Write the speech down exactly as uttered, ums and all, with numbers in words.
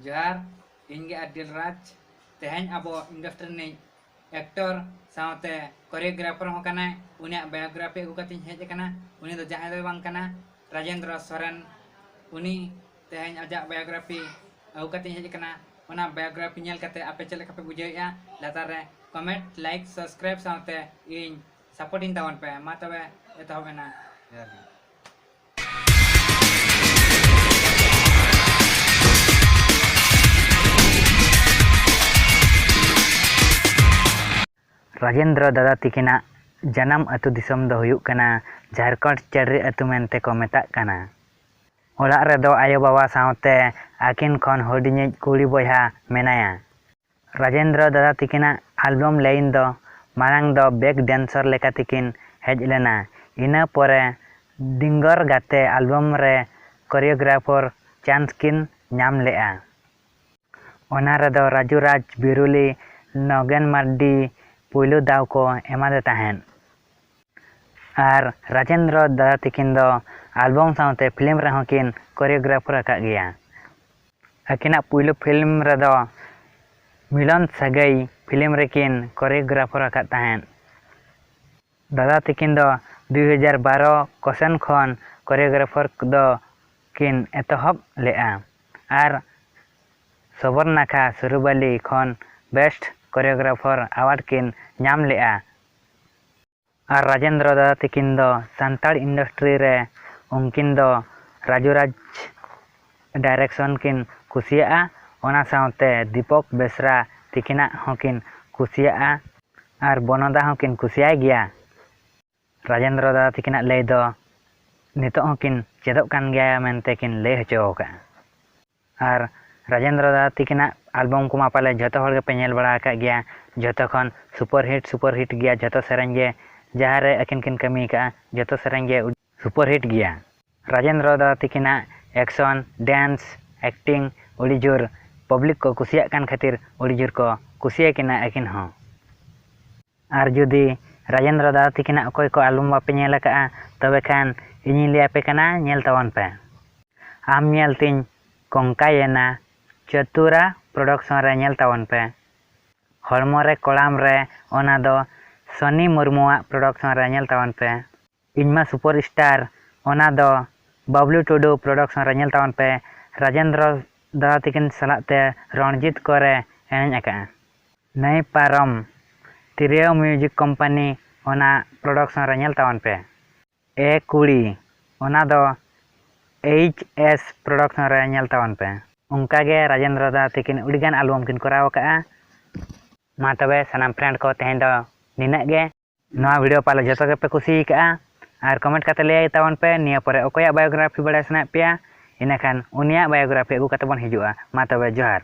ᱡᱚᱦᱟᱨ, ᱤᱧ ᱜᱮ ᱟᱨ ᱰᱤᱞ ᱨᱟᱡᱽ᱾ ᱛᱮᱦᱮᱧ ᱟᱵᱚ ᱤᱱᱰᱟᱥᱴᱨᱤ ᱨᱤᱱᱤᱡ ᱮᱠᱴᱚᱨ ᱥᱟᱶᱛᱮ ᱠᱳᱨᱤᱭᱳᱜᱨᱟᱯᱷᱟᱨ ᱦᱚᱸ ᱠᱟᱱᱟᱭ᱾ ᱩᱱᱤᱭᱟᱜ ᱵᱟᱭᱳᱜᱨᱟᱯᱷᱤ ᱟᱹᱜᱩ ᱠᱟᱛᱮᱧ ᱦᱮᱡ ᱟᱠᱟᱱᱟ᱾ ᱩᱱᱤ ᱫᱚ ᱡᱟᱦᱟᱸᱭ ᱫᱚᱭ ᱵᱟᱝ ᱠᱟᱱᱟ, ᱨᱟᱡᱮᱱᱫᱨᱚ ᱥᱚᱨᱮᱱ᱾ ᱩᱱᱤ ᱛᱮᱦᱮᱧ ᱟᱡᱟᱜ ᱵᱟᱭᱳᱜᱨᱟᱯᱷᱤ ᱟᱹᱜᱩ ᱠᱟᱛᱮᱧ ᱦᱮᱡ ᱟᱠᱟᱱᱟ᱾ ᱚᱱᱟ ᱵᱟᱭᱳᱜᱨᱟᱯᱷᱤ ᱧᱮᱞ ᱠᱟᱛᱮ ᱟᱯᱮ ᱪᱮᱫ ᱞᱮᱠᱟ ᱯᱮ ᱵᱩᱡᱷᱟᱹᱣᱮᱫᱼᱟ? ᱞᱟᱛᱟᱨ ᱨᱮ ᱠᱚᱢᱮᱱᱴ, ᱞᱟᱭᱤᱠ, ᱥᱟᱵᱥᱠᱨᱟᱭᱤᱵ ᱥᱟᱶᱛᱮ ᱤᱧ ᱥᱟᱯᱳᱨᱴᱤᱧ ᱛᱟᱵᱚᱱ ᱯᱮ᱾ ᱢᱟ ᱛᱚᱵᱮ ᱮᱛᱚᱦᱚᱵ ᱮᱱᱟ᱾ ᱡᱚᱦᱟᱨ ᱜᱮ᱾ ᱨᱟᱡᱮᱱᱫᱨᱚ ᱫᱟᱫᱟ ᱛᱤᱠᱤᱱᱟᱜ ᱡᱟᱱᱟᱢ ᱟᱹᱛᱩ ᱫᱤᱥᱚᱢ ᱫᱚ ᱦᱩᱭᱩᱜ ᱠᱟᱱᱟ ᱡᱷᱟᱲᱠᱷᱚᱸᱰ ᱪᱟᱹᱰᱨᱤ ᱟᱹᱛᱩ ᱢᱮᱱᱛᱮ ᱠᱚ ᱢᱮᱛᱟᱜ ᱠᱟᱱᱟ᱾ ᱚᱲᱟᱜ ᱨᱮᱫᱚ ᱟᱭᱳᱼᱵᱟᱵᱟ ᱥᱟᱶᱛᱮ ᱟᱹᱠᱤᱱ ᱠᱷᱚᱱ ᱦᱩᱰᱤᱧᱤᱡ ᱠᱩᱲᱤ ᱵᱚᱭᱦᱟ ᱢᱮᱱᱟᱭᱟ᱾ ᱨᱟᱡᱮᱱᱫᱨᱚ ᱫᱟᱫᱟ ᱛᱤᱠᱤᱱᱟᱜ ᱟᱞᱵᱚᱢ ᱞᱟᱭᱤᱱ ᱫᱚ ᱢᱟᱲᱟᱝ ᱫᱚ ᱵᱮᱠ ᱰᱮᱱᱥᱚᱨ ᱞᱮᱠᱟ ᱛᱮᱠᱤᱱ ᱦᱮᱡ ᱞᱮᱱᱟ᱾ ᱤᱱᱟᱹ ᱯᱚᱨᱮ ᱰᱤᱝᱜᱚᱨ ᱜᱟᱛᱮ ᱟᱞᱵᱚᱢ ᱨᱮ ᱠᱳᱨᱤᱭᱳᱜᱨᱟᱯᱷᱚᱨ ᱪᱟᱱᱥ ᱠᱤᱱ ᱧᱟᱢ ᱞᱮᱫᱼᱟ᱾ ᱚᱱᱟ ᱨᱮᱫᱚ ᱨᱟᱡᱩ ᱨᱟᱡᱽ, ᱵᱤᱨᱩᱞᱤ, ᱱᱚᱜᱮᱱ ᱢᱟᱨᱰᱤ ᱯᱩᱭᱞᱩ ᱫᱟᱣ ᱠᱚ ᱮᱢᱟᱫᱮ ᱛᱟᱦᱮᱸᱫ᱾ ᱟᱨ ᱨᱟᱡᱮᱱᱫᱨᱚ ᱫᱟᱫᱟ ᱛᱤᱠᱤᱱ ᱫᱚ ᱟᱞᱵᱚᱢ ᱥᱟᱶᱛᱮ ᱯᱷᱤᱞᱢ ᱨᱮᱦᱚᱸ ᱠᱤᱱ ᱠᱳᱨᱤᱭᱳᱜᱨᱟᱯᱷᱟᱨ ᱟᱠᱟᱫ ᱜᱮᱭᱟ᱾ ᱟᱹᱠᱤᱱᱟᱜ ᱯᱩᱭᱞᱩ ᱯᱷᱤᱞᱢ ᱨᱮᱫᱚ ᱢᱤᱞᱚᱱ ᱥᱟᱹᱜᱟᱹᱭ ᱯᱷᱤᱞᱢ ᱨᱮᱠᱤᱱ ᱠᱳᱨᱤᱭᱳᱜᱨᱟᱯᱷᱟᱨ ᱟᱠᱟᱫ ᱛᱟᱦᱮᱸᱫ᱾ ᱫᱟᱫᱟ ᱛᱤᱠᱤᱱ ᱫᱚ ᱫᱩᱭ ᱦᱟᱡᱟᱨ ᱵᱟᱨᱚ ᱠᱚᱥᱮᱱ ᱠᱷᱚᱱ ᱠᱳᱨᱤᱭᱳᱜᱨᱟᱯᱷᱟᱨ ᱫᱚ ᱠᱤᱱ ᱮᱛᱚᱦᱚᱵ ᱞᱮᱫᱼᱟ ᱟᱨ ᱥᱚᱵᱚᱨᱱᱟᱠᱷᱟ ᱥᱩᱨᱩᱵᱟᱞᱤ ᱠᱷᱚᱱ ᱵᱮᱥᱴ ᱠᱳᱨᱤᱭᱳᱜᱨᱟᱯᱷᱟᱨ ᱟᱣᱟᱨᱰ ᱠᱤᱱ ᱧᱟᱢ ᱞᱮᱫᱼᱟ᱾ ᱟᱨ ᱨᱟᱡᱮᱱᱫᱨᱚ ᱫᱟᱫᱟ ᱛᱤᱠᱤᱱ ᱫᱚ ᱥᱟᱱᱛᱟᱲ ᱤᱱᱰᱟᱥᱴᱨᱤ ᱨᱮ ᱩᱱᱠᱤᱱ ᱫᱚ ᱨᱟᱡᱩ ᱨᱟᱡᱽ ᱰᱟᱭᱨᱮᱠᱥᱚᱱ ᱠᱤᱱ ᱠᱩᱥᱤᱭᱟᱜᱼᱟ, ᱚᱱᱟ ᱥᱟᱶᱛᱮ ᱫᱤᱯᱚᱠ ᱵᱮᱥᱨᱟ ᱛᱤᱠᱤᱱᱟᱜ ᱦᱚᱸᱠᱤᱱ ᱠᱩᱥᱤᱭᱟᱜᱼᱟ᱾ ᱟᱨ ᱵᱚᱱᱚᱫᱟ ᱦᱚᱸᱠᱤᱱ ᱠᱩᱥᱤᱭᱟᱭ ᱜᱮᱭᱟ᱾ ᱨᱟᱡᱮᱱᱫᱨᱚ ᱫᱟᱫᱟ ᱛᱤᱠᱤᱱᱟᱜ ᱞᱟᱹᱭ ᱫᱚ ᱱᱤᱛᱚᱜ ᱦᱚᱸᱠᱤᱱ ᱪᱮᱫᱚᱜ ᱠᱟᱱ ᱜᱮᱭᱟ ᱢᱮᱱᱛᱮ ᱠᱤᱱ ᱞᱟᱹᱭ ᱦᱚᱪᱚ ᱟᱠᱟᱫᱼᱟ᱾ ᱟᱨ ᱨᱟᱡᱮᱱᱫᱨᱚ ᱫᱟᱫᱟ ᱛᱤᱠᱤᱱᱟᱜ ᱟᱞᱵᱚᱢ ᱠᱚᱢᱟ ᱯᱟᱞᱮ ᱡᱷᱚᱛᱚ ᱦᱚᱲ ᱜᱮᱯᱮ ᱧᱮᱞ ᱵᱟᱲᱟ ᱟᱠᱟᱫ ᱜᱮᱭᱟ᱾ ᱡᱷᱚᱛᱚ ᱠᱷᱚᱱ ᱥᱩᱯᱟᱨ ᱦᱤᱴ, ᱥᱩᱯᱟᱨ ᱦᱤᱴ ᱜᱮᱭᱟ ᱡᱷᱚᱛᱚ ᱥᱮᱨᱮᱧ ᱜᱮ᱾ ᱡᱟᱦᱟᱸ ᱨᱮ ᱟᱹᱠᱤᱱ ᱠᱤᱱ ᱠᱟᱹᱢᱤ ᱟᱠᱟᱫᱼᱟ, ᱡᱷᱚᱛᱚ ᱥᱮᱨᱮᱧ ᱜᱮ ᱥᱩᱯᱟᱨ ᱦᱤᱴ ᱜᱮᱭᱟ᱾ ᱨᱟᱡᱮᱱᱫᱨᱚ ᱫᱟᱫᱟ ᱛᱤᱠᱤᱱᱟᱜ ᱮᱠᱥᱚᱱ, ᱰᱮᱱᱥ, ᱮᱠᱴᱤᱝ ᱟᱹᱰᱤ ᱡᱳᱨ ᱯᱟᱵᱽᱞᱤᱠ ᱠᱚ ᱠᱩᱥᱤᱭᱟᱜ ᱠᱟᱱ ᱠᱷᱟᱹᱛᱤᱨ ᱟᱹᱰᱤ ᱡᱳᱨ ᱠᱚ ᱠᱩᱥᱤᱭᱟᱹᱠᱤᱱᱟ ᱟᱹᱠᱤᱱ ᱦᱚᱸ᱾ ᱟᱨ ᱡᱩᱫᱤ ᱨᱟᱡᱮᱱᱫᱨᱚ ᱫᱟᱫᱟ ᱛᱤᱠᱤᱱᱟᱜ ᱚᱠᱚᱭ ᱠᱚ ᱟᱞᱵᱚᱢ ᱵᱟᱯᱮ ᱧᱮᱞ ᱟᱠᱟᱫᱼᱟ, ᱛᱚᱵᱮ ᱠᱷᱟᱱ ᱤᱧᱤᱧ ᱞᱟᱹᱭ ᱟᱯᱮ ᱠᱟᱱᱟ, ᱧᱮᱞ ᱛᱟᱵᱚᱱ ᱯᱮ᱾ ᱟᱢ ᱧᱮᱞ ᱛᱤᱧ ᱠᱚᱝᱠᱟᱭᱮᱱᱟ, ᱪᱟᱛᱩᱨᱟ ᱯᱨᱚᱰᱟᱠᱥᱚᱱ ᱨᱮ ᱧᱮᱞ ᱛᱟᱵᱚᱱ ᱯᱮ᱾ ᱦᱚᱲᱢᱚ ᱨᱮ ᱠᱚᱲᱟᱢ ᱨᱮ, ᱚᱱᱟ ᱫᱚ ᱥᱚᱱᱤ ᱢᱩᱨᱢᱩᱣᱟᱜ ᱯᱨᱚᱰᱟᱠᱥᱚᱱ ᱨᱮ ᱧᱮᱞ ᱛᱟᱵᱚᱱ ᱯᱮ᱾ ᱤᱧ ᱢᱟ ᱥᱩᱯᱟᱨ ᱥᱴᱟᱨ, ᱚᱱᱟ ᱫᱚ ᱵᱟᱵᱞᱩ ᱴᱩᱰᱩ ᱯᱨᱚᱰᱟᱠᱥᱚᱱ ᱨᱮ ᱧᱮᱞ ᱛᱟᱵᱚᱱ ᱯᱮ᱾ ᱨᱟᱡᱮᱱᱫᱨᱚ ᱫᱟᱫᱟ ᱛᱟᱹᱠᱤᱱ ᱥᱟᱞᱟᱜ ᱛᱮ ᱨᱚᱬᱡᱤᱛ ᱠᱚᱨᱮ ᱮᱱᱮᱡ ᱟᱠᱟᱫᱼᱟ᱾ ᱱᱟᱹᱭ ᱯᱟᱨᱚᱢ, ᱛᱤᱨᱭᱳ ᱢᱤᱭᱩᱡᱤᱠ ᱠᱳᱢᱯᱟᱱᱤ, ᱚᱱᱟ ᱯᱨᱚᱰᱟᱠᱥᱚᱱ ᱨᱮ ᱧᱮᱞ ᱛᱟᱵᱚᱱ ᱯᱮ᱾ ᱮ ᱠᱩᱲᱤ, ᱚᱱᱟ ᱫᱚ ᱮᱭᱤᱪ ᱮᱥ ᱯᱨᱚᱰᱟᱠᱥᱚᱱ ᱨᱮ ᱧᱮᱞ ᱛᱟᱵᱚᱱ ᱯᱮ᱾ ᱚᱱᱠᱟᱜᱮ ᱨᱟᱡᱮᱱᱫᱨᱚ ᱫᱟ ᱛᱟᱹᱠᱤᱱ ᱟᱹᱰᱤᱜᱟᱱ ᱟᱞᱵᱚᱢ ᱠᱤᱱ ᱠᱚᱨᱟᱣ ᱟᱠᱟᱫᱼᱟ᱾ ᱢᱟ ᱛᱚᱵᱮ ᱥᱟᱱᱟᱢ ᱯᱷᱨᱮᱱᱰ ᱠᱚ, ᱛᱮᱦᱮᱧ ᱫᱚ ᱱᱤᱱᱟᱹᱜ ᱜᱮ᱾ ᱱᱚᱣᱟ ᱵᱷᱤᱰᱤᱭᱳ ᱯᱟᱞᱮ ᱡᱚᱛᱚ ᱜᱮᱯᱮ ᱠᱩᱥᱤ ᱟᱠᱟᱫᱼᱟ, ᱟᱨ ᱠᱚᱢᱮᱱᱴ ᱠᱟᱛᱮ ᱞᱟᱹᱭ ᱛᱟᱵᱚᱱ ᱯᱮ ᱱᱤᱭᱟᱹ ᱯᱚᱨᱮ ᱚᱠᱚᱭᱟᱜ ᱵᱟᱭᱳᱜᱨᱟᱯᱷᱤ ᱵᱟᱲᱟᱭ ᱥᱟᱱᱟᱭᱮᱫ ᱯᱮᱭᱟ, ᱤᱱᱟᱹᱠᱷᱟᱱ ᱩᱱᱤᱭᱟᱜ ᱵᱟᱭᱳᱜᱨᱟᱯᱷᱤ ᱟᱹᱜᱩ ᱠᱟᱛᱮ ᱵᱚᱱ ᱦᱤᱡᱩᱜᱼᱟ᱾ ᱢᱟ ᱛᱚᱵᱮ ᱡᱚᱦᱟᱨ᱾